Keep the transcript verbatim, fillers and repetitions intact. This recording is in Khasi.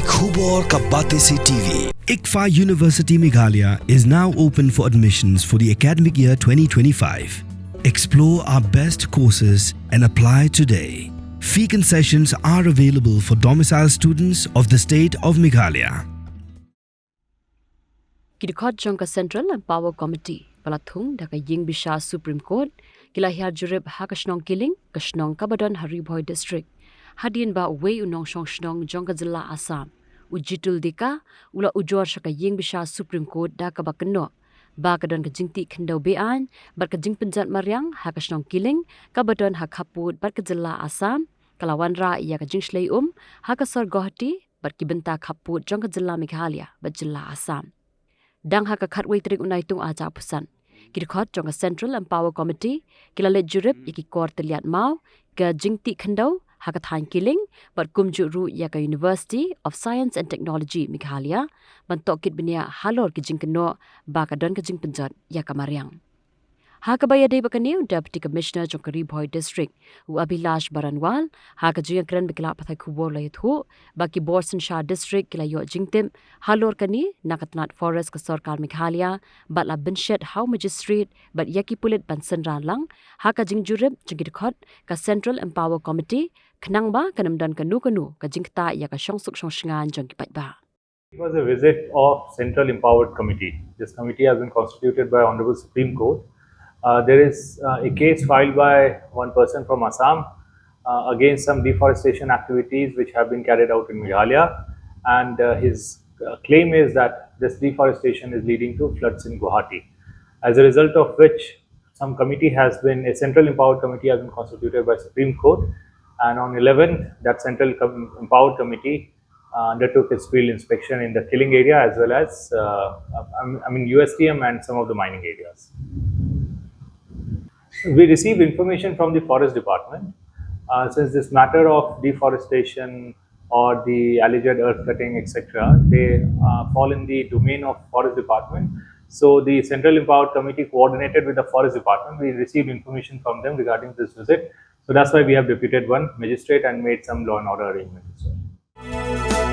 Khubor ka Batesi T V. ICFAI University Meghalaya is now open for admissions for the academic year twenty twenty-five. Explore our best courses and apply today. Fee concessions are available for domicile students of the state of Meghalaya. Ki dkhot jong ka Central Empower Committee ba la thung da ka ïing bishar Supreme Court ki la hiar jurip ha ka shnong Kiling, ka shnong kaba don ha Ri Bhoi District, hadien ba uwei u nongshong shnong jong ka jylla Assam, u Jitul Deka, u la ujor sha ka ïing bishar Supreme Court da kaba kynnoh ba ka don ka jingtih khyndew beaiñ bad ka jingpynjot mariang ha ka shnong Kiling kaba don ha khappud bad ka jylla Assam, ka la wanrah ïa ka jingshlei um ha ka sor Guwahati bad ki bynta khappud jong ka jylla Meghalaya bad jylla Assam. Dang ha ka khatwei tarik u Naitung arhajar arphew san, ki dkhot jong ka Central Empower Committee ki la leit jurip ïa ki kor tylliat maw, ka jingtih khyndew ha ka thaiñ Kiling bad kumjuh ruh ïa ka University of Science and Technology Meghalaya ban tohkit bniah halor ki jingkynnoh ba ka don ka jingpynjot ïa ka mariang. Ha kaba ïadei bad kane, u Deputy Commissioner jong ka Ri Bhoi District, u Abhilash Baranwal, ha ka jingïakren bad ki lad pathai khubor la ïathuh ba ki bor synshar district ki la ïoh jingtip halor kane na ka tnat Forest ka Sorkar Meghalaya bad la bynshet ha u Magistrate bad ïa ki pulit ban synran lang ha ka jingjurip jong ki dkhot ka Central Empower Committee, khnang ba kan ym don kano kano ka jingktah ïa ka shongsuk shongshngaiñ jong ki paidbah. It was a visit of Central Empowered Committee. This committee has been constituted by Honorable Supreme Court. Uh, there is uh, a case filed by one person from Assam uh, against some deforestation activities which have been carried out in Meghalaya, and uh, his uh, claim is that this deforestation is leading to floods in Guwahati. As a result of which, some committee has been, a Central Empowered Committee has been constituted by Supreme Court, and on eleventh, that Central Com- Empowered Committee uh, undertook its field inspection in the Kiling area as well as, uh, I mean, U S T M and some of the mining areas. We received information from the Forest Department. Uh, since this matter of deforestation or the alleged earth cutting, et cetera, they uh, fall in the domain of Forest Department. So the Central Empowered Committee coordinated with the Forest Department. We received information from them regarding this visit. So that's why we have deputed one magistrate and made some law and order arrangements as well.